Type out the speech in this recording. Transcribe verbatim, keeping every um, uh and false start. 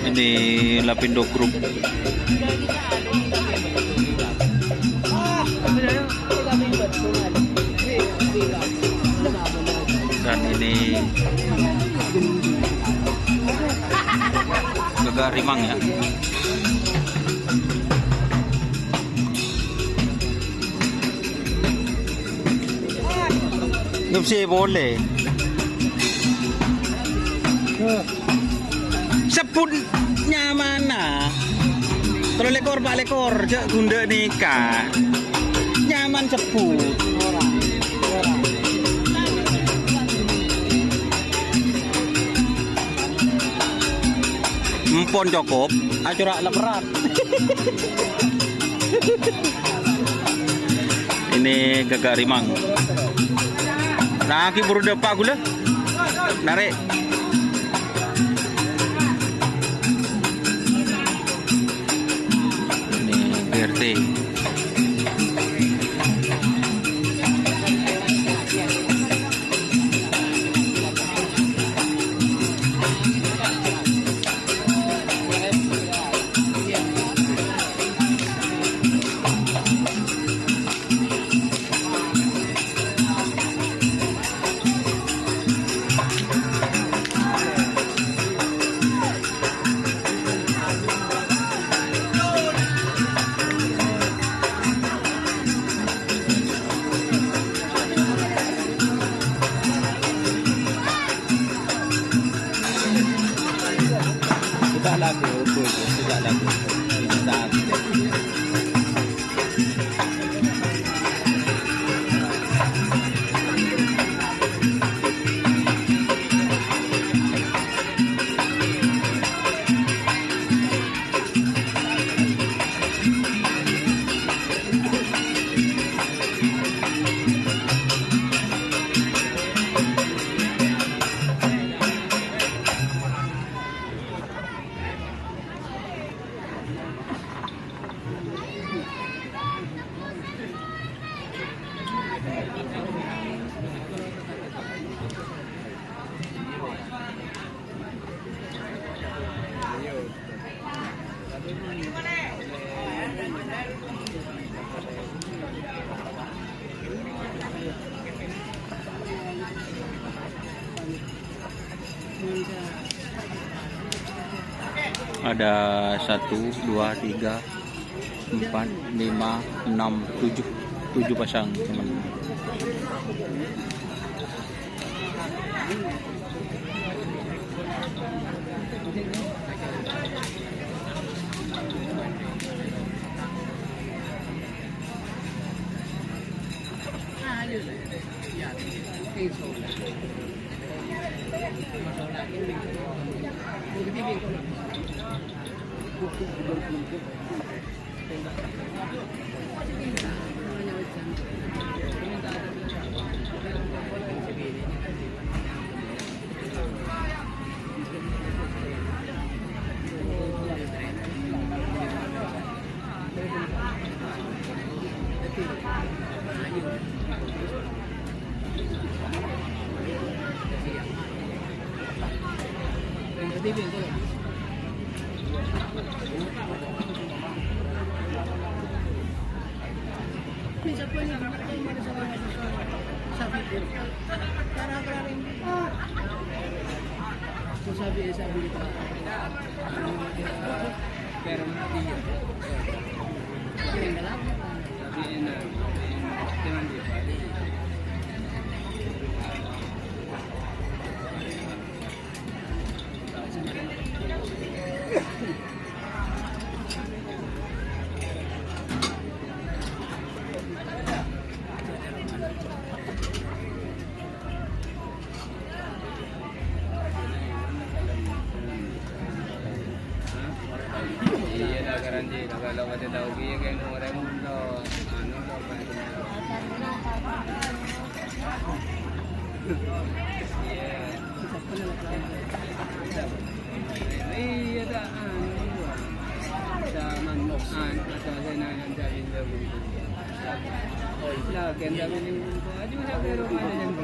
Ini Lapindo Group. Dan ini Gaga Rimang, ya. Ngepse boleh. Sebbhut nyamana. Tello lèkor, pa' lèkor, jhâ' gundhâ nèka. Nyaman sebbhut. Empon cokop, acora' leperan. Ini Gaga Rimang. Nah, ki buru dâpa' ghulâ. Narè'. Ini B R T. Suka lagu, betul, suka lagu. Cinta. Ada satu, dua, tiga, empat, lima, enam, tujuh. Tujuh pasang, teman. Iyâ, dah, garanti. Kalau kata tahu, iya, kayak nomor yang udah, anu, udah, Iyâ, ta', anu, ta', man-, an-, ta', sè na-, na-, na-, la, kèn ta' mènèng, aju, sa' kèro, mana, jân,